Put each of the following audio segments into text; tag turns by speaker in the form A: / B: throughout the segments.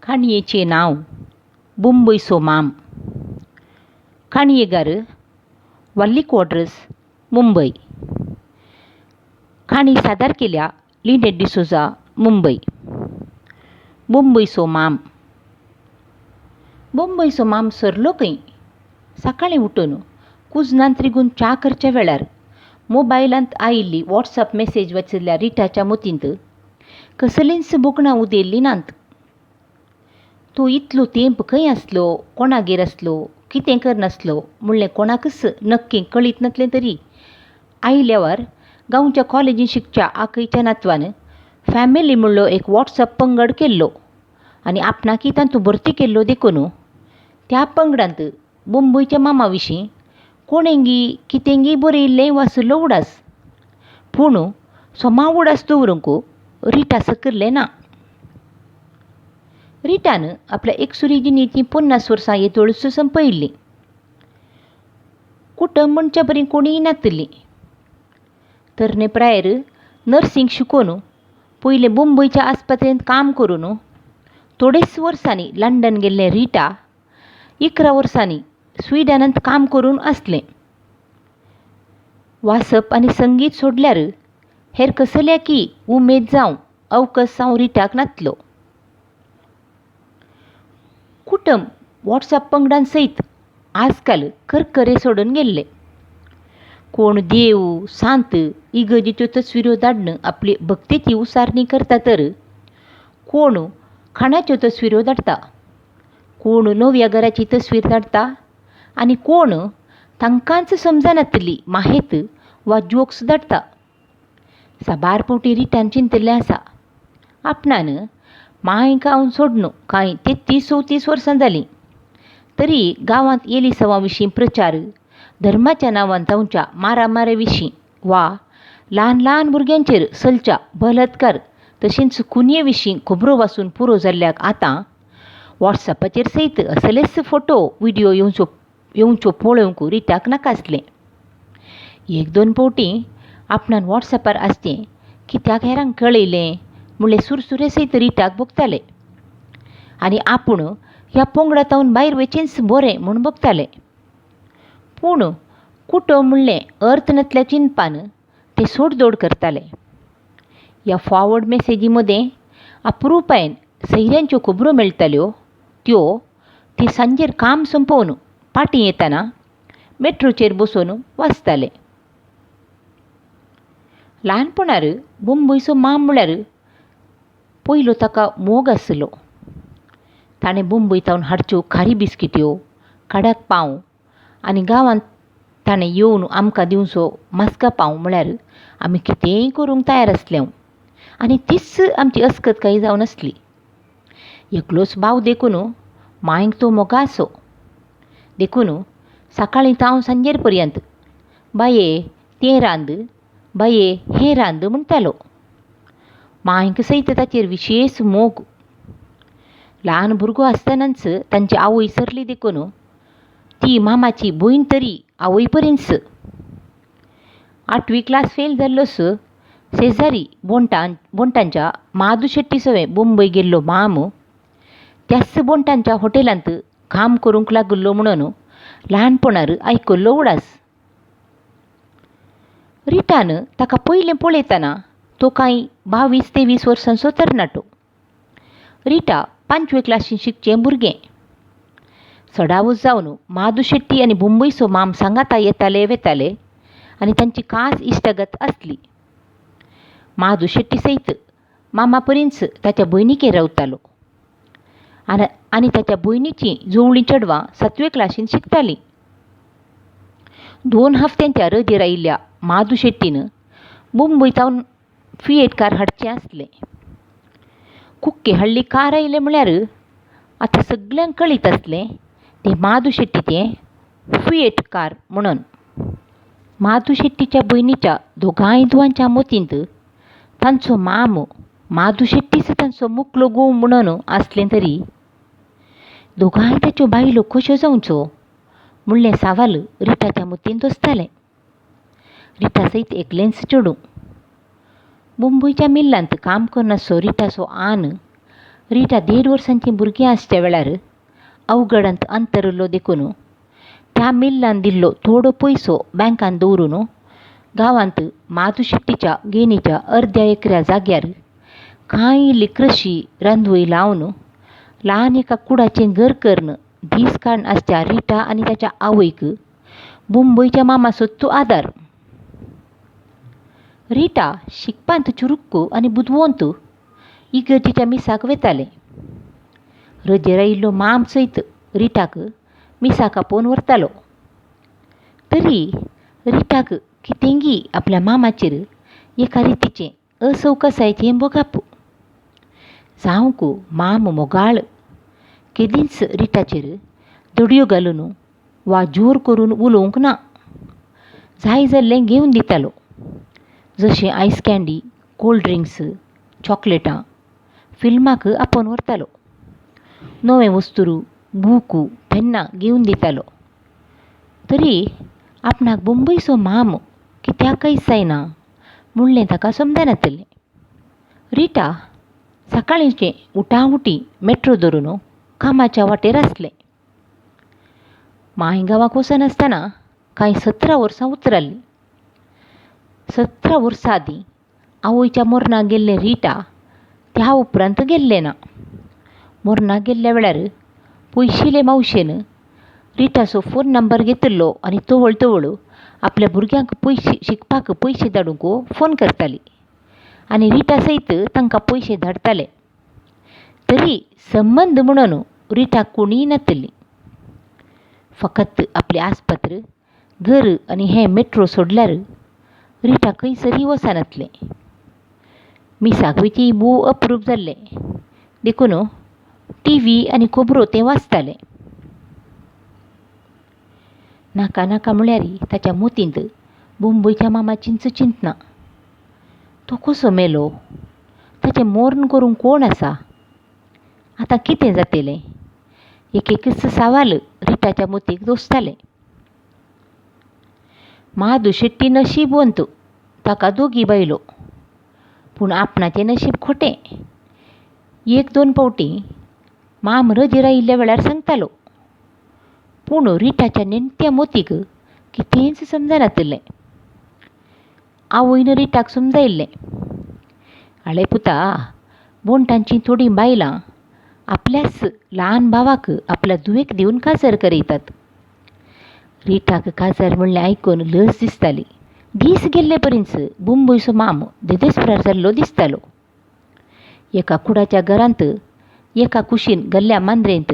A: काणयेचें नांव मुंबयचो माम. काणयेगार वल्ली क्वाड्रस, मुंबय. काणी सादर केल्या लिनेट डिसोजा, मुंबय. मुंबयचो माम. मुंबयचो माम सरलो खंय. सकाळीं उठून कुजनांत रिगून च्या करच्या वेळार मोबायलांत आयिल्ली वॉट्सएप मॅसेज वाचिल्ल्या रिटाच्या मतींत कसलींच भोगणां उदेल्लीं नात. तो इतलो तेंप खंय आसलो, कोणागेर आसलो, कितें करनासलो म्हणलें कोणाकच नक्की कळीत नासलें तरी आयल्यावर गांवच्या कॉलेजींत शिकच्या आकयच्या नातवान फॅमिली म्हणलो एक वॉट्सएप पंगड केल्लो आनी आपणाकय तातूंत भरती केल्लो देखून त्या पंगडांत मुंबयच्या मामा विशीं कोणेंगी कितेंगी बरयिल्लें वाचिल्लो उडास. पूण समा उडास दवरूंक रिटा सकल्लें ना. रिटान आपल्या एकसुरी जिणेचीं 50 वर्सां येदोळच संपयिल्लीं. कुटुंब म्हणचे बरी कोणीय नातिल्लीं. तरणे प्रायेर नर्सींग शिकून पयलें मुंबयच्या आस्पत्रेंत काम करून थोडेच वर्सांनी लंडन गेल्लें रिटा 11 वर्सांनी स्विडनांत काम करून आसलें. वाचप आनी संगीत सोडल्यार हेर कसल्याकी उमेद जावं अवकस जावं रिटाक नातलो. कुटुंब वॉट्सएप पंगडान सयत आजकाल करकरे सोडून गेल्ले. कोण देव सांत इगर्जेच्यो तस्विरो धाडून आपली भक्तेची उसारणी करता तर कोण खाणाच्यो तस्विरो धाडटा, कोण नव्या घराची तस्वीर धाडटा आनी कोण तांकांच समजनातली माहेत वा जोक्स धाडटा. साबार फावटी रिटान चिंतिल्लें आसा, आपणान मांयक हांव सोडून कांय 33 34 वर्सां जालीं तरी गांवांत एलिसांवा विशीं प्रचार, धर्माच्या नांवान जावच्या मारामारी विशीं वा ल्हान ल्हान भुरग्यांचेर चलच्या बलात्कार तशेंच खुनये विशीं खबरो वाचून पुरो जाल्ल्याक आतां वॉट्सएपाचेर सयत असलेच फोटो विडियो येवच्यो पळोवंक रिटाक नाका आसलें. एक दोन फावटी आपणान वॉट्सएपार आसचें कित्याक हेरांक कळयलें म्हणलें सुरसुरे सयत रिटाक भोगताले आनी आपूण ह्या पंगडांत भायर वचचेंच बरें म्हूण भोगतालें. पूण कुटुंब म्हणलें अर्थ नासल्या चिंतपान ते सोडदोड करताले. ह्या फॉरवर्ड मॅसेजी मदें अप्रुपायेन सैऱ्यांच्यो खबरो मेळटाल्यो त्यो ती सांजेर काम सोंपोवन पाटी येतना मेट्रोचेर बसून वाचताले. ल्हानपणार मुंबयचो माम म्हळ्यार पयलो ताका मोग आसलो. ताणें मुंबय सावन हाडच्यो खारी बिस्किट्यो, कडक पाव आनी गांवांत ताणें येवन आमकां दिवचो मस्का पाव म्हळ्यार आमी कितेंय करूंक तयार आसले आनी तीच आमची अस्कतकाय जावन आसली. एकलोच भाव देखून मांयक तो मोगा आसो. देखून सकाळीं तावन सांजेर पर्यंत बाये तें रांद, बाये हें रांद म्हणटालो. मांयक सयत ताचेर विशेश मोग. ल्हान भुरगो आसतनाच तांची आवय सरली देखून ती मामाची भयण तरी आवय परींच. 8वी क्लास फेल जाल्लोच शेजारी बोंटांच्या माधू शेट्टी सवें मुंबय गेल्लो माम त्याच बोंटांच्या हॉटेलांत काम करूंक लागिल्लो म्हणून ल्हानपणार आयकल्लो उडास. रिटान ताका पयलें पळयतना तो कांय 22 23 वर्सांचो तरणाटो. रिटा 5वे क्लासींत शिकचें भुरगें. सडावच जावन माधू शेट्टी आनी मुंबयचो माम सांगाता येताले वेताले आनी तांची खास इश्टागत आसली. माधू शेट्टी सयत मामा परींच ताच्या भयणीगेर रावतालो आनी ताच्या भयणीचीं जुंवळीं चेडवां 7वे क्लासींत शिकतालीं. 2 हफ्त्यांच्या रजेर आयिल्ल्या माधू शेट्टीन मुंबय सावन फिएट कार हाडचें आसलें. कुक्के हाडली कार आयलें म्हळ्यार आतां सगल्यांक कळीत आसलें तें माधू शेट्टीचें फिएट कार म्हणून. माधू शेट्टीच्या भयणीच्या दोगांय धुवांच्या मतींत तांचो माम माधू शेट्टीच तांचो मुकलो घोव म्हणून आसलें तरी दोगांय ताच्यो बायलो कश्यो जावच्यो म्हणलें सवाल रिटाच्या मतींत आसतालें. रिटा सयत एकलेंच चेडूं. मुंबयच्या मिल्लांत काम करनासलो रिटाचो आन रिटा 1.5 वर्सांचें भुरगें आसच्या वेळार अवघडांत अंतरिल्लो देखून त्या मिल्लान दिल्लो थोडो पयसो बँकान दवरून गांवांत माधू शेट्टीच्या गेणीच्या अर्द्या एकऱ्या जाग्यार कांय इल्ली कृशी रांदवय लावन ल्हान एका कुडाचें घर करून दीस काडून आसच्या रिटा आनी ताच्या आवयक मुंबयच्या मामा सत्तू आदार. रिटा शिकपांत चुरुक्क आनी बुदवंत इगर्जेच्या मिसाक वेतालें. रजेर आयिल्लो माम सयत रिटाक मिसाक आपोवन व्हरतालो. तरी रिटाक कितेंगी आपल्या मामाचेर एका रितीचें असवकासायेचें भोगाप. जावंक माम मोगाळ केदींच रिटाचेर दडयो घालून वा जोर करून उलोवंक ना. जाय जाल्लें घेवन दितालो, जशें आयस कँडी, कोल्ड ड्रिंक्स, चॉकलेटां. फिल्माक आपोवन व्हरतालो. नवें वस्तूर, बूक, पेन्नां घेवन दितालो. तरी आपणाक मुंबयचो माम कित्याकय जायना म्हणलें ताका समजनातलें. रिटा सकाळींचें उठाउठी मेट्रो धरून कामाच्या वाटेर आसलें. मांय गांवाक वचनासतना कांय 17 वर्सां उतराल्लीं. 17 वर्सां आदीं आवयच्या मरणाक गेल्लें रिटा त्या उपरांत गेल्लें ना. मरणाक गेल्ल्या वेळार पयशिले मावशेन रिटाचो फोन नंबर घेतिल्लो आनी तवळ तवळ आपल्या भुरग्यांक पयशे शिकपाक पयशे धाडूंक फोन करताली आनी रिटा सयत तांकां पयशे धाडटाले. तरी संबंद म्हणून रिटाक कोणीय नातली. फकत आपलें आस्पत्र, घर आनी हें मेट्रो सोडल्यार रिटा खंयसरूय वचनासलें. मिसाक वयची भोव अप्रूप जाल्लें देखून टी व्ही आनी खबरो तें वाचतालें. नाका नाका म्हळ्यार ताच्या मतींत मुंबयच्या मामाचींच चिंतना. तो कसो मेलो, ताचें मर्ण करूंक कोण आसा, आतां कितें जातलें, एक एकच सवाल रिटाच्या मतीक दोसतालें. माधू शेट्टी नशीबवंत, ताका दोगी बायलो. पूण आपणाचें नशीब खोटें. 1-2 फावटी माम रजेर आयिल्ल्या वेळार सांगतालो. पूण रिटाच्या नेणट्या मोतीक कितेंच समजनातलें. आवयन रिटाक समजायिल्लें, आळे पुता, बोंटांचीं थोडीं बायलां आपल्याच ल्हान भावाक आपल्या धुवेक दिवन काजार करयतात. रिटाक काजार म्हणलें आयकून लज दिसताली. दीस गेल्ले परींच मुंबयचो माम देदेस्परार जाल्लो दिसतालो. एका कुडाच्या घरांत एका कुशीन गल्ल्या मांद्रेंत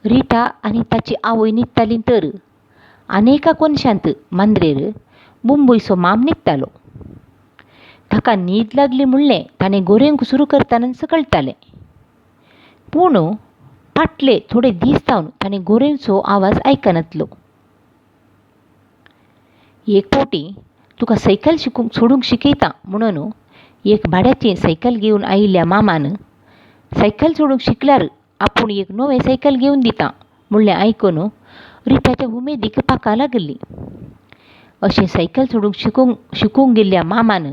A: रिटा आनी ताची आवय न्हिदताली तर आनी एका कोनशांत मांद्रेर मुंबयचो माम न्हिदतालो. ताका न्हीद लागली म्हणलें ताणें गोरेवंक सुरू करतनाच कळटालें. पूण फाटले थोडे दीस जावन ताणें गोरेवचो आवाज आयकनातलो. एक फावटी तुका सायकल शिकूंक सोडूंक शिकयता म्हणून एक भाड्याची सायकल घेवन आयिल्ल्या मामान सायकल सोडूंक शिकल्यार आपूण एक नवें सायकल घेवन दिता म्हणलें आयकून रिटाच्या उमेदीक पाखां लागिल्लीं. अशें सायकल सोडूंक शिकूंक गेल्ल्या मामान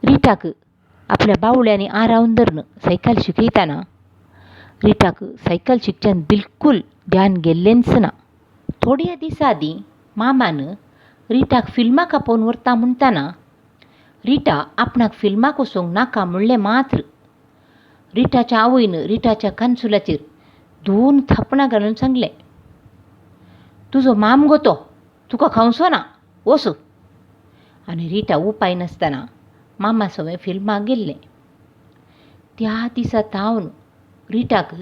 A: रिटाक आपल्या बावळ्यांनी आरावन धरून सायकल शिकयतना रिटाक सायकल शिकच्यान बिलकूल ध्यान गेल्लेंच ना. थोड्या दिसां आदीं मामान रिटाक फिल्माक आपोवन व्हरता म्हणटना रिटा आपणाक फिल्माक वचूंक नाका म्हणलें मात्र रिटाच्या आवयन रिटाच्या कानसुलाचेर 2 थापणां घालून सांगलें, तुजो माम गो तो, तुका खावचो ना, वच. आनी रिटा उपाय नासतना मामा सवें फिल्माक गेल्लें. त्या दिसा थावन रिटाक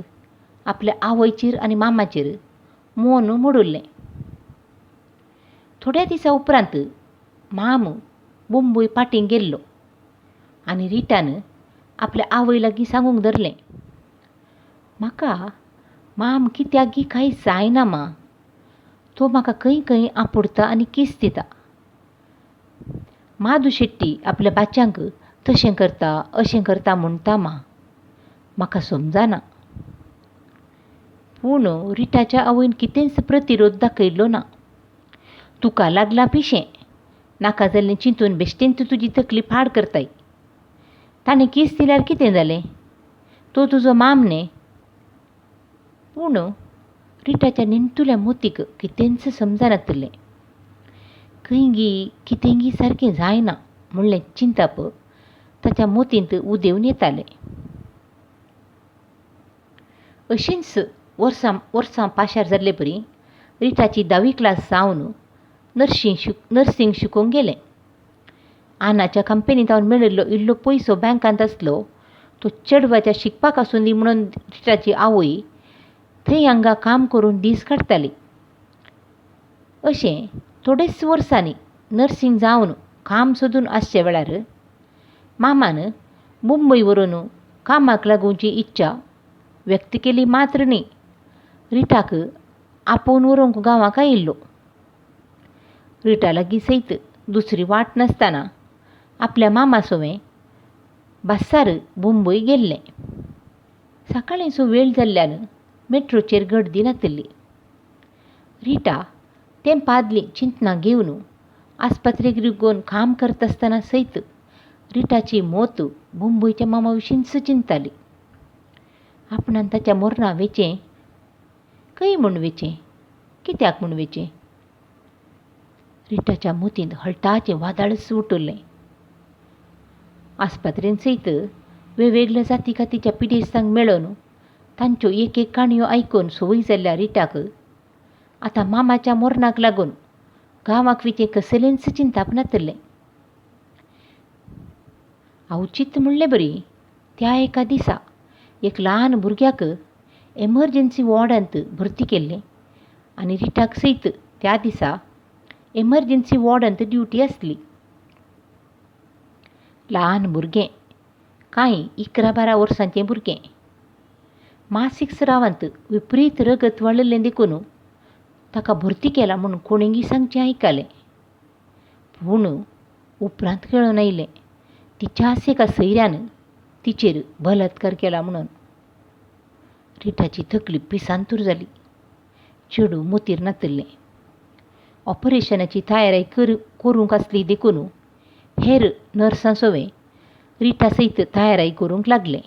A: आपल्या आवयचेर आनी मामाचेर मन मोडिल्लें. थोड्या दिसां उपरांत माम मुंबय पाटीं गेल्लो आनी रिटान आपल्या आवय लागीं सांगूंक धरलें, म्हाका माम कित्याक कांय जायना मां, तो म्हाका खंय खंय आपुडटा आनी कीस दिता. माधू शेट्टी आपल्या बाच्यांक तशें करता अशें करता म्हणटा मां, म्हाका समजना. पूण रिटाच्या आवयन कितेंच प्रतिरोध दाखयलो ना. तुका लागलां पिशें, नाका जाल्लें चिंतून बेश्टेंच तुजी तकली पाड करताय. ताणें कीस दिल्यार कितें जालें, तो तुजो माम न्ही. पूण रिटाच्या नेणटुल्या मोतीक कितेंच समजनाशिल्लें. खंयगी कितेंगी सारकें जायना म्हणलें चिंताप ताच्या मोतींत उदेवन येतालें. अशींच वर्सां वर्सां पाशार जाल्ले परी रिटाची धावी क्लास जावन नर्सिंग शिकूंक गेलें. आनाच्या कंपनींत हांव मेळिल्लो इल्लो पयसो बँकांत आसलो तो चेडवाच्या शिकपाक आसूं दी म्हणून रिटाची आवय थंय हांगा काम करून दीस काडटाली. अशें थोडेच वर्सांनी नर्सिंग जावन काम सोदून आसच्या वेळार मामान मुंबय व्हरून कामाक लागूची इच्छा व्यक्त केली मात्र न्ही, रिटाक आपोवन व्हरूंक गांवाक आयिल्लो. रिटा लागीं सयत दुसरी वाट नासतना आपल्या मामा सवें बास्सार मुंबय गेल्लें. सकाळींचो वेळ जाल्ल्यान मेट्रोचेर गर्दी नाशिल्ली. रिटा तेंपा आदलीं चिंतनां घेवन आस्पत्रेक रिगोवन काम करता आसतना सयत रिटाची मोत मुंबयच्या मामा विशींच चिंतताली. आपणान ताच्या मोरना वेचें, खंय म्हूण वेचें, कित्याक म्हूण वेचें? रिटाच्या मोतींत हळटाचें वादळच उठिल्लें. आस्पत्रेंत सयत वेगवेगळ्या जाती कातीच्या पिडेस्तांक मेळून तांच्यो एक एक काणयो आयकून संवय जाल्ल्या रिटाक आतां मामाच्या मोरनाक लागून गांवाक वेचें कसलेंच चिंताप नाशिल्लें. अवचीत म्हणले बरी त्या एका दिसा एक ल्हान भुरग्याक एमर्जन्सी वॉर्डांत भरती केल्लें आनी रिटाक सयत त्या दिसा एमर्जन्सी वॉर्डांत ड्युटी आसली. ल्हान भुरगें, कांय 11-12 वर्सांचें भुरगें, मासीक स्रावांत विपरीत रगत वाडिल्लें देखून ताका भरती केला म्हूण कोणेंगी सांगचें आयकलें. पूण उपरांत कळून आयलें तिच्याच एका सैऱ्यान तिचेर बलात्कार केला म्हणून. रिटाची तकली पिसांतूर जाली. चेडूं मोतीर नाशिल्लें. ऑपरेशनाची तयारी करूंक आसली देखून हेर नर्सां सवें रिटा सयत तयारी करूंक लागलें.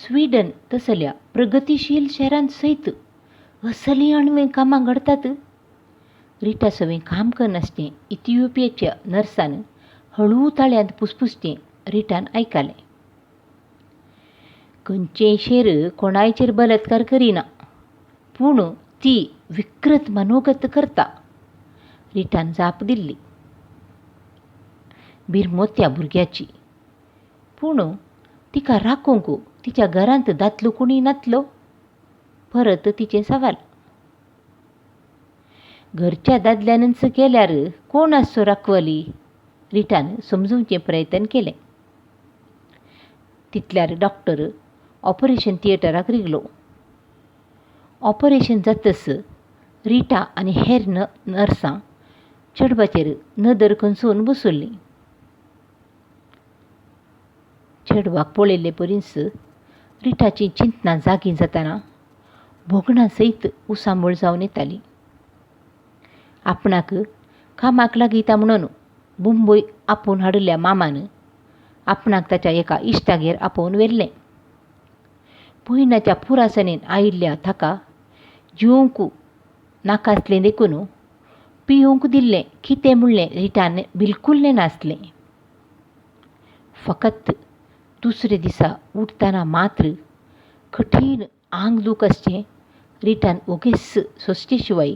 A: स्विडन तसल्या प्रगतीशील शहरांत सयत असलीं अणवे कामां घडटात. रिटा सवें काम करनासचें इथिओपियाच्या नर्सान हळू ताळ्यांत पुसपुसचें रिटान आयकलें. खंयचेय शेर कोणायचेर बलात्कार करिना, पूण ती विकृत मनोगत करता, रिटान जाप दिल्ली. बिरमोत्या भुरग्याची, पूण तिका राखूंक तिच्या घरांत दादलो कोणूय नातलो? परत तिचें सवाल. घरच्या दादल्यानच केल्यार कोण आसचो राखवली? रिटान समजूंचें प्रयत्न केलें. तितल्यार डॉक्टर ऑपरेशन थिएटराक रिगलो. ऑपरेशन जातच रिटा आनी हेर नर्सां चेडवाचेर नदर खंचून बसुल्लीं. चेडवाक पळयल्ले परींच रिटाचीं चिंतनां जागीं जातना भोगणां सयत उसांबळ जावन येताली. आपणाक कामाक लागयता म्हणून मुंबय आपोवन हाडिल्ल्या मामान आपणाक ताच्या एका इश्टागेर आपोवन व्हेल्लें. पयणाच्या पुरासणेन आयिल्ल्या ताका जिवंक नाका आसलें देखून पिवंक दिल्लें कितें म्हणलें रिटान बिलकूल नेनासलें. फकत दुसरे दिसा उठतना मात्र कठीण आंग दूख आसचें रिटान ओगीच सोंसचे शिवाय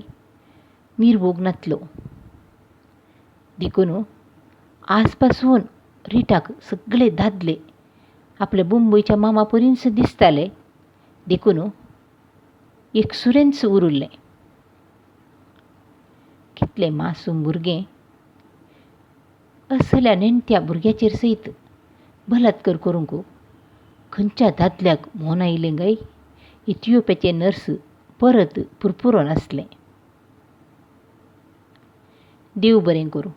A: निर्वोग नातलो. देखून आजपासून रिटाक सगळे दादले आपल्या मुंबयच्या मामा परींच दिसताले, देखून एकसुरेंच उरिल्लें. कितलें मासूम भुरगें असल्या नेणट्या भुरग्याचेर सयत बलात्कार करूंक खंयच्या दादल्याक मोन आयलें काय? इथिओपियाचें नर्स परत पुरपुरोन आसलें. देव बरें करूं.